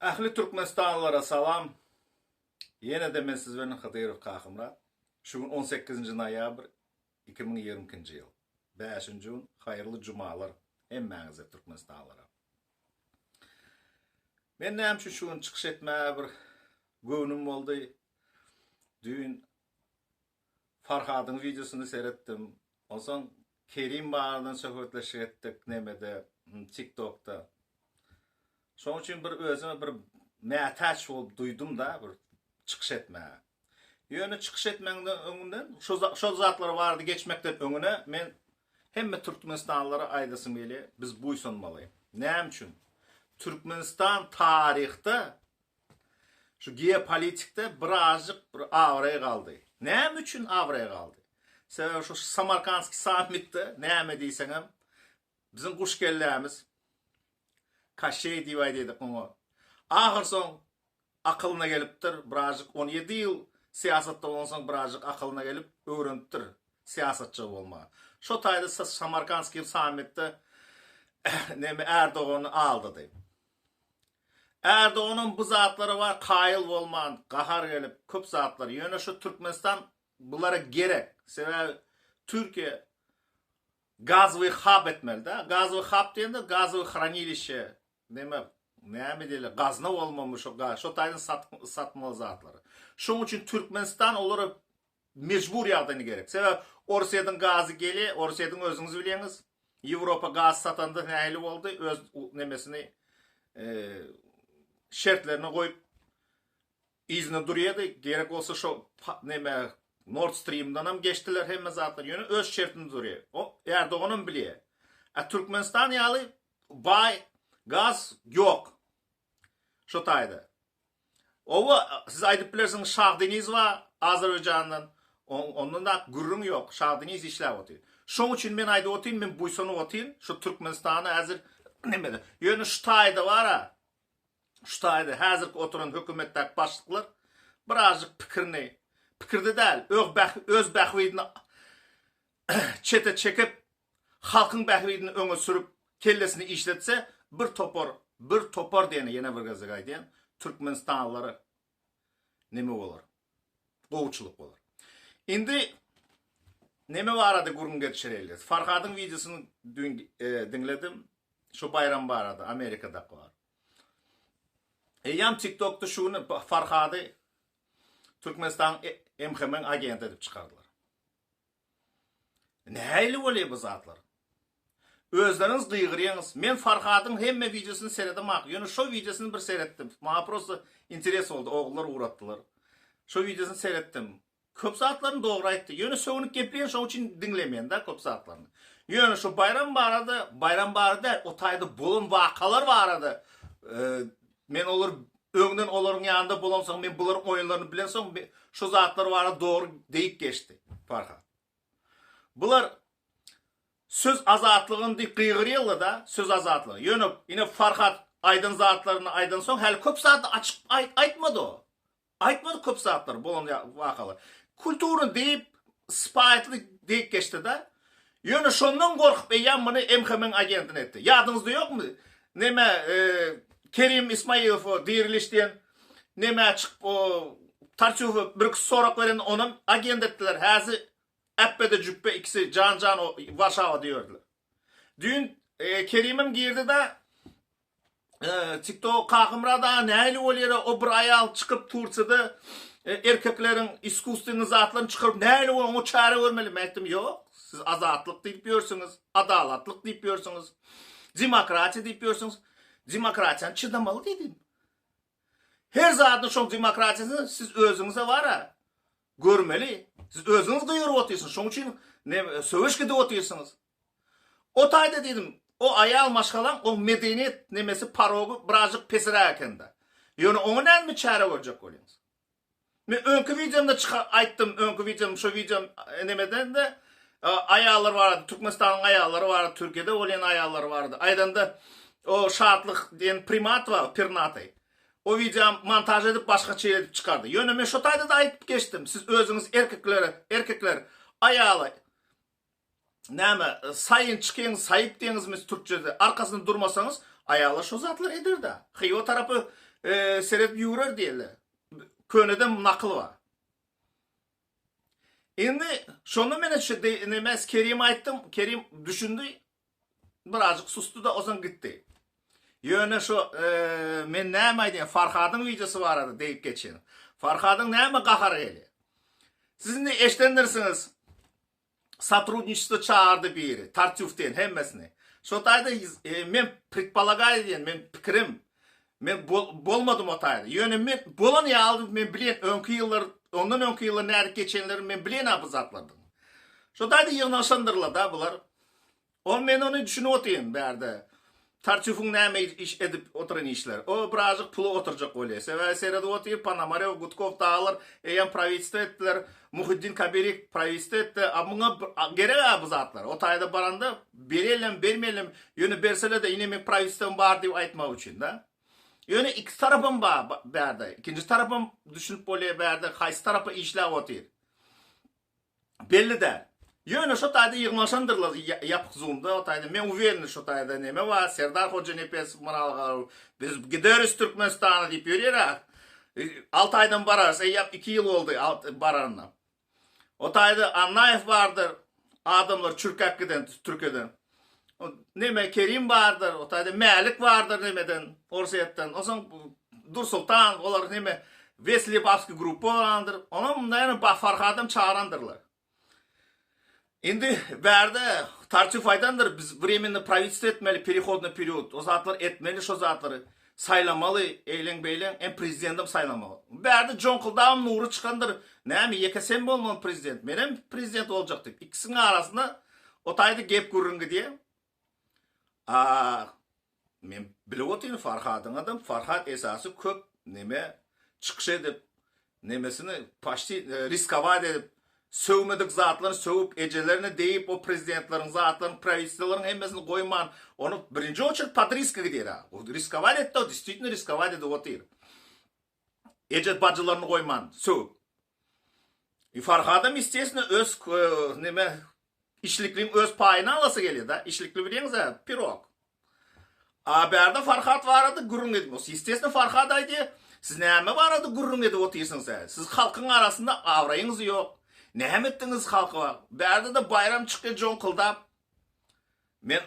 Ähli Türkmenistanlylara salam. Ýene-de men siz bilen Hydyrow Kakymyrat. Şu gün 18-nji noýabr 2022-nji ýyl. Bäşinji gün haýyrly jumalar hemmäňize Türkmenistanlylara. Men näme üçin şu gün çykyş etmäge bir göwnüm boldy. Düýn Farhadyň wideosyny seretdim. Onsoň Kerim babadan söhbetleşik etdik nemede TikTokda. Şoň üçin bir özüme bir mätäç bolup duýdum-da bir çykyş etmäge. Ýöne çykyş etmegiňden öňünden şo şol zatlar barada geçmekden öňüne men hemme türkmenistanlylara aýdasym gelýär, biz buýsanmaly. Näme üçin? Türkmenistan taryhda Şu geopolitikde birazjyk bir abraý galdy. Näme üçin abraý galdy? Sebäbi şu Samarkandskiý sammitde näme diýseňem biziň guş kellämiz Kaşeý diýip aýdýardyk oňa. Ahyrsoň akylyna gelipdir, birazjyk 17 ýyl syýasatda bolansoň birazjyk akylyna gelip öwrenipdir syýasatçy bolmagy. Şo taýda Samarkandskiý sammitde neme Erdogany aldady. Erdoganam bu zatlara bar kaýyl bolman gahar gelip köp zatlar ýöne şu Türkmenistan bulara gerek sebäbi Türkiýe gazwy hab etmeli da gazwy hab diýende gazwy hranilişe neme näme diýeli gazna bolmamy şo gaz şo taýdan satmaly zatlary şoň üçin Türkmenistan olara Mejbur ýagdaýyna gerek. Sebäbi Orsýetiň gazy gelýär, Orsýetiň özüňiz bilýäňiz, Ýewropa gaz satanda nähili boldy, öz nemesini şertlerini goýup yzyna durýardy. Gerek bolsa şo neme Nord Streamdanam geçdiler hemme zatlar. Ýöne öz şertinde durýar. O Erdoganam bilýär. A Türkmenistan ýaly baý gaz ýok. Şo taýda. Oba, siz aýdyp bilersiňiz Şah Deniz bar Azerbaýjandan. Ondan da gürrüň ýok. Şah Deniz işläp otyr. Şoň üçin men aýdyp otyryn, men buýsanyp otyryn. Şu Türkmenistana häzir nemede. Ýöne şu taýda bar-a. Şu taýda häzirki oturan hökümetdäki başlyklar birazjyk pikirini, pikirde däl, öz bähbidini çete çekip, halkyň bähbidini öňe sürüp, kellesini işletse, bir topar, bir topar diýeni ýene bir gezek aýdýan, türkmenistanlylara neme bolar? Gowuçylyk bolar. Indi neme barada gürrüň geçireýli? Farhadyň wideosyny düýn e, diňledim. Şu baýram barada, Amerikadaky bar. Eýýäm TikTokda şu gün Farhady Türkmenistanyň MHM-iň agenti edip çykardylar. Nähili bolýa bu zatlar? Özleriňiz gygyrýaňyz. Men Farhadyň hemme wideosyny seredemak. Ýöne şo wideosyny bir seretdim. Maňa prosta interes boldy. Ogullar ugratdylar. Şo wideosyny seretdim. Köp zatlaryny dogry aýtdy. Ýöne sögünip gepleýän şoň üçin diňlemeýän da köp zatlaryny. Ýöne şo Baýram barada, Baýram barada däl, o taýda bolan wakalar barada men olar öňden olaryň ýanynda bolansoň men bularyň oýunlaryny bilensoň şu zatlar barada dogry diýip geçdi Farhat. Bular söz azatlygyny diýip gygyrýarlar-da, söz azatlygy. Ýöne ine Farhat aýdan zatlaryny aýdansoň häli köp zady açyk aýtmady o. Aýtmady köp zatlar bolan wakalar. Kulturny diýip, sypaýytly diýip geçdi-de. Ýöne şondan gorkup eýýäm muny MHM-iň agentine etdi. Ýadyňyzda ýokmy? Neme Kerim Ismailow diriliş diýen neme çykyp o Tartýufa bir sorag berende onam agent etdiler. Häzir äpbede jüpbe ikisi jan-jan o Warşawada ýördüler. Düýn Kerimem girdi-de TikTok Kakymyrat aga nähili bolýara o bir aýal çykyp Tursiýada erkekleriň iskusstweniý zatlaryny çykaryp nähili bolýar oňa çäre görmeli men aýtdym ýok siz azatlyk diýip ýörsüňiz adalatlyk diýip ýörsüňiz demokratiýa diýip ýörsüňiz demokratiýany çydamaly diýdim her zadyny şoň demokratiýasyny siz özüňize bara görmeli siz özüňiz gygyryp otyrsyňyz şoň üçin söweş gidip otyrsyňyz O taýda diýdim, o aýal maşgalaň oň medeniýet nemesi parogy birazjyk pesiräk ekende. Ýöne oňa näme çäre görjek bolýaňyz? Men öňki wideomda çyka aýtdym, öňki wideom şo wideom nemeden-de aýallar barada, Türkmenistanyň aýallary barada, Türkiýede bolýan aýallar barada aýdanda o Şatlyk diýen primat bar, pernatyý. O wideom montaž edip başgaça edip çykardy. Ýöne men şo taýda-da aýdyp geçdim. Siz özüňiz erkeklere, erkekler aýala Näme, saýyn çykyň, saýyp diýeňizmi türkçede, arkasynda durmasaňyz, aýallar şo zatlar eder-dä. Hywa tarapy Seret ýüwrer diýerler. Köneden nakyl bar. Indi şonda men şu neme Kerim aýtdym, Kerim düşündi. Birazjyk susdy-da ozan gitdi. Ýöne şu men näme aýdýan Farhadyň wideosy barada diýip geçen. Farhadyň näme gahary gelýär? Siz indi eşdendirsiňiz. Sotrudniçestvo çagyrdy biri, Tartýuf diýen hemmesini. Şo taýda men predpolagaýa diýen, men pikirim, men bolmadym o taýda. Ýöne men bolan ýaly men bilýän öňki ýyllar, ondan öňki ýyllar nädip geçenlerini men bilýän-ä bu zatlardan. Şo taýda ýygnanyşandyrlar-da bular. Ol men ony düşünip otyryn bärde. Tartýufyň näme iş edip oturan işler. O birazjyk pula oturjak bolýar. Sebäbi seredip otyr Ponomarew, Gudkow dagylar eýýäm prawitstwo etdiler. Muhiddin Kabirik prawitstwo etdi. A muňa gerek-ä bu zatlar. O taýda baranda berelem, bermelem, ýöne berseler-de ine meň prawitstwom bar diýip aýtmak üçin-da. Ýöne iki tarapam bar bärde. Ikinji tarapam düşünip bolýar bärde haýsy tarapa işläp otyr. Belli däl. Ýöne şo taýda ýygnanyşandyrlar ýapyk zoomda o taýda men uwerny şo taýda neme bar Serdar Hojanepesow Myraly biz gideris Türkmenistana diýip ýörýär-ä. Alty aýdan bararys eýýäm iki ýyl boldy baranyna. O taýda Annaýew bardyr adamlar çürkäp giden Türkiýeden. Neme Kerim bardyr o taýda Mälik bardyr nemeden Orsýetden. Onsoň Dursultan olar neme Wesli babskiý gruppa bolandyr. Onam munda ýene Farhadam çagyrandyrlar. Indi bärde Tartýuf aýdandyr biz wremenny prawitelstwo etmeli perehodnyý period o zatlar etmeli şo zatlary saýlamaly eýleň beýleň hem prezidendem saýlamaly. Bärde Joňkuldagam nury çykandyr näme ýeke sen bolmaly prezident menem prezident boljak diýip ikisiniň arasynda o taýda gep gürrüň gidýär. A men bilip otyryn Farhadyň adam Farhat esasy köp neme çykyş edip nemesini paçti riskowat edip sögmedik zatlaryny sögüp ejelerine deýip o prezidentleriň zatlaryny prawitelstwolaryň hemmesini goýman ony birinji oçert pod riska gidýär a riskowat etdi o distwitno riskowat edip otyr eje bajylaryny goýman sögüp i Farhadam естественно öz neme Işlikliň öz paýyny alasy gelýär-dä. Işlikli bilýäňiz-ä, pirog. A bärde Farhat barada gürrüň edip, ýestesno Farhat aýdýar, siz näme barada gürrüň edip otyrsyňyz hä? Siz halkyň arasynda abraýyňyz ýok. Näme etdiňiz halka? Bärde-de Baýram çykýar joňkuldap. Men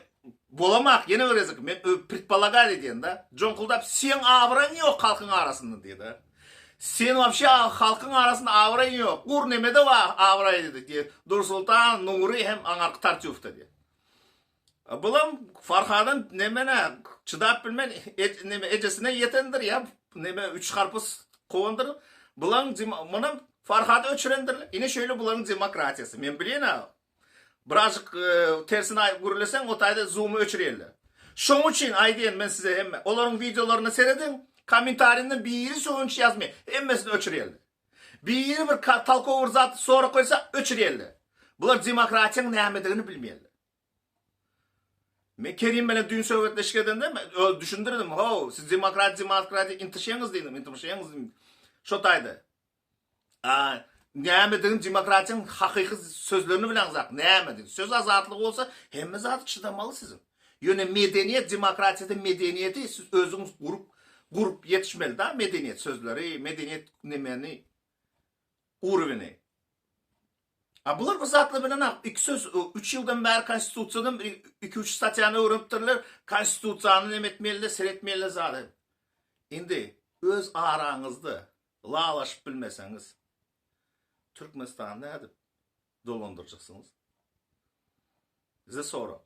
bolamak, ýene bir gezek, men predpolagать edýän-de. Joňkuldap, seň abraýyň ýok halkyň arasynda diýdi. Sen wapşe halkyň arasynda abraýyň ýok. Gur nemede bar abraý diýdi. Diýdi. Dursultan, Nury hem aňarky Tartýufda diýdi. Bulam Farhadan nemene çydap bilmän neme ejesine ýetendir ýa neme üç garpyz kowandyr. Bulaň munam Farhady öçürendirler. Ine şeýle bularyň demokratiýasy. Men bilýän-ä. Birazjyk tersine gürleseň o taýda zoomy öçürýärler. Şoň üçin aýdýan men size hemme olaryň wideolaryna serediň kommentariýada biri sögünç ýazmaýar hemmesini öçürýärler. Biri bir talkowy bir zat sorag goýsa öçürýärler. Bular demokratiýaň nämedigini bilmeýärler. Men Kerim bilen düýn söhbetleşik edende men düşündirdim how siz demokratiýa demokratiýa intişeňiz diýdim intişeňiz diýdim. Şo taýda. A nämedigini demokratiýanyň hakyky sözlerini bileňzak nämedigini. Söz azatlygy bolsa hemme zady çydamaly siziň. Ýöne medeniýet demokratiýada medeniýeti siz özüňiz gurup gurup ýetişmeli da medeniýet sözleri medeniýet nemeni uroveni. A bular bu zatlar bilenok. Iki söz üç ýyldan bäri konstitusiýadan iki üç statýany öwrenipdirler. Konstitusiýany neme etmeli seretmeli zady. Indi öz araňyzda Ylalaşyp bilmeseňiz Türkmenistany nädip dolandyrjaksyňyz? Size sorag.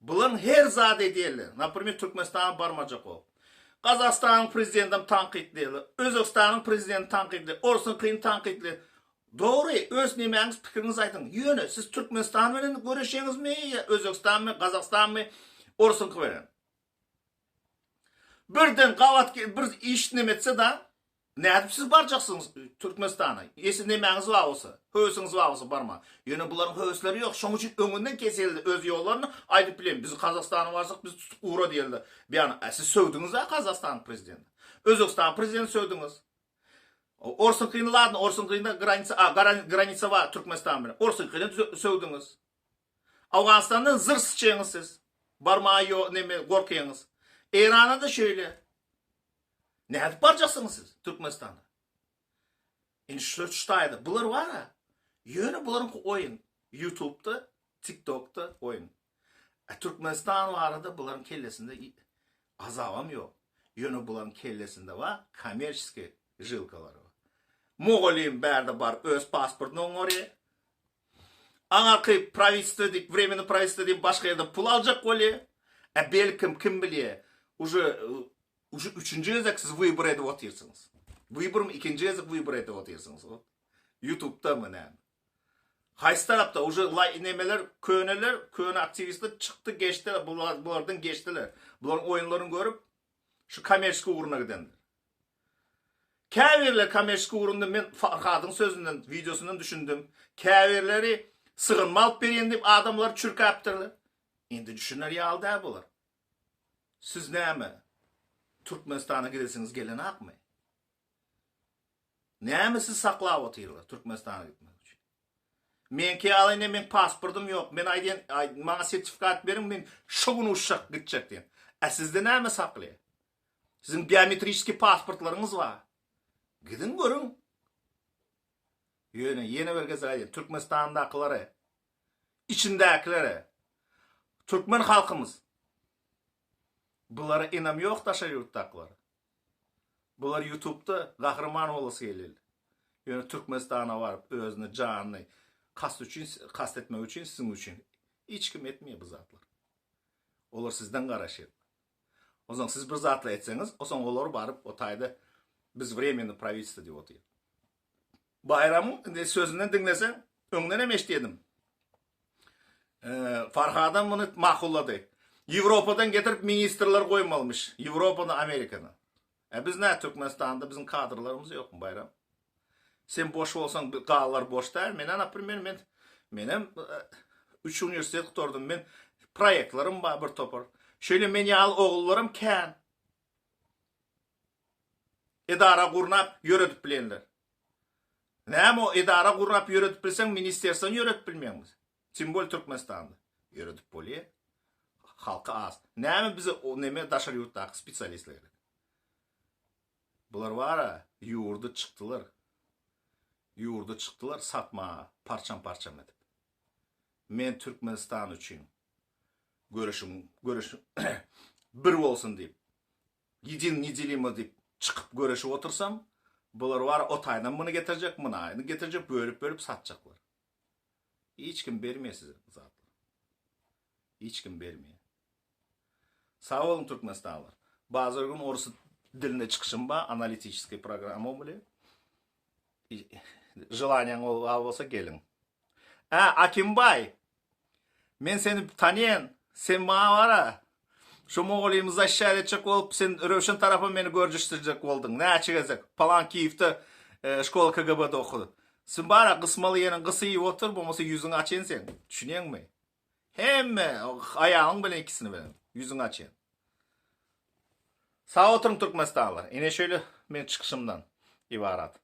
Bularyň her zady edýärler. Naprimer Türkmenistana barmajak bolup. Gazagystanyň prezidentinem tankytlaýarlar. Özbegistanyň prezidentini tankytlaýar. Orsuňkyny tankytlaýar. Dogry, öz nemäňiz pikiriňizi aýdyň. Ýöne siz Türkmenistan bilen göreşeňizmi ýa Özbegistanmy, Gazagystanmy, orsuňky bilen? Birden gabat bir iş neme etse da nädip siz barjaksyňyz Türkmenistana? Esi nemäňiz bar bolsa, höwesiňiz bar bolsa barma. Ýöne bularyň höwesleri ýok. Şoň üçin öňünden keseldi öz ýollaryny aýdyp bilen. Biz Kazakstana barsak bizi tutup ura diýeldi. Bir ýana a siz söwdüňiz-a Kazakstanyň prezidentini. Özbegistanyň prezidentini söwdüňiz. Orsuňkyny ladno, orsuňkyny granica, a granica bar Türkmenistan bilen. Orsuňkyny söwdüňiz. Awganystandan zyr syçýaňyz siz. Barmaga ýo neme gorkýaňyz. Eýrana-da şeýle. Nädip barjaksyňyz siz Türkmenistana? Indi şu şu taýda bular bar-a. Ýöne bularyňky oýun. YouTube'da, TikTok'da oýun. A Türkmenistan barada bularyň kellesinde azabam ýok. Ýöne bularyň kellesinde bar kommerçeskiý žilkalary bar. Mugallym bärde baryp öz pasportyny oňarýar. Aňarky prawitelstwo diýip, wremennoý prawitelstwo diýip başga ýerde pul aljak bolýar. A belkim kim bilýär, uje uje üçünji gezek siz wybor edip otyrsyňyz. Wybormy ikinji gezek wybor edip otyrsyňyz. Ýutubdamy näme. Haýsy tarapda uje laý nemeler köneler, köne aktiwistler çykdy geçdiler, bular bulardan geçdiler. Bularyň oýunlaryny görüp şu kommerçeskiý ugruna gidenler. Käbirleri kommerçeskiý ugrunda men Farhadyň sözünden, wideosyndan düşündim. Käbirleri sygynma alyp berýän diýip adamlary çürkäpdirler. Indi düşüner ýaly däl bular. Siz näme Türkmenistana gidesiňiz gelenakmy? Näme sizi saklap otyrlar Türkmenistana gitmek üçin? Meňki ýaly ine meň pasportym ýok. Men aýdýan, maňa sertifikat beriň, men şu gün uçjak gitjek diýen. A sizde näme saklaýar? Siziň biometriçeskiý pasportlaryňyz bar. Gidiň görüň. Ýöne ýene bir gezek aýdýan, Türkmenistandakylary, içindäkilere, türkmen halkymyz bulara ynam ýok daşary ýurtdakylara. Bular ýutubda gahryman bolasy gelýär. Ýöne Türkmenistana baryp özüne janyny kast üçin kast etmek üçin siziň üçin hiç kim etmeýär bu zatlary. Olar sizden garaşýar. Onsoň siz bir zatlar etseňiz, osoň olar baryp o taýda biz wremenny prawitelstwo diýip otyr. Baýramyň indi sözünden diňleseň, öňden hem eşidýärdim. Farhadam muny makullady. Ýewropadan getirip ministrler goýmalymyş. Ýewropadan, Amerikadan. E biz nä Türkmenistanda biziň kadrlarymyz ýokmy Baýram? Sen boş bolsaň galar boş däl. Men naprimer men menem 3 uniwersitet gutardym. Men proýektlerim bar bir topar. Şeýle men ýaly ogullarym kän. Edara gurnap ýöredip bilenler. Näme o edara gurnap ýöredip bilseň ministerstwony ýöredip bilmeýäňmi? Tim bol Türkmenistanda. Ýöredip bolýa. Halky az. Näme bize o neme daşary ýurtdaky spesialistler gerek. Bular bara ýurdy çykdylar. Ýurdy çykdylar satmaga parçam-parçam edip. Men Türkmenistan üçin göreşim göreş bir bolsun diýip Ýedin nedelimo diýip çykyp göreşip otursam, bular bar o taýdan muny getirjek, munaýyny getirjek, bölüp-bölüp satjaklar. Hiç kim bermeýär size bu zatlary. Hiç kim bermeýär. Sag boluň Türkmenistanlylar. Bazar gün orus dilinde çykyşym bar, analitiçeskiý programma bilen. Želaniýaň bar bolsa geliň. Ä, Akimbaý, Men seni tanýan, sen maňa bar-a, şu mugallymy zaşşat etjek bolup, sen Röwşen tarapa meni görjüşdirjek bolduň, näçe gezek, palan Kiýewde şkola KGB-de okudy. Sen bar-a, gysmaly ýeriň gysy iýip otur, bolmasa ýüzüňi açaýyn seň, düşünýäňmi? Hemme, aýalyň bilen ikisini bilen, ýüzüňi açaýyn. Sag oturyň türkmenistanlylar. Ine şeýle meň çykyşymdan ybarat.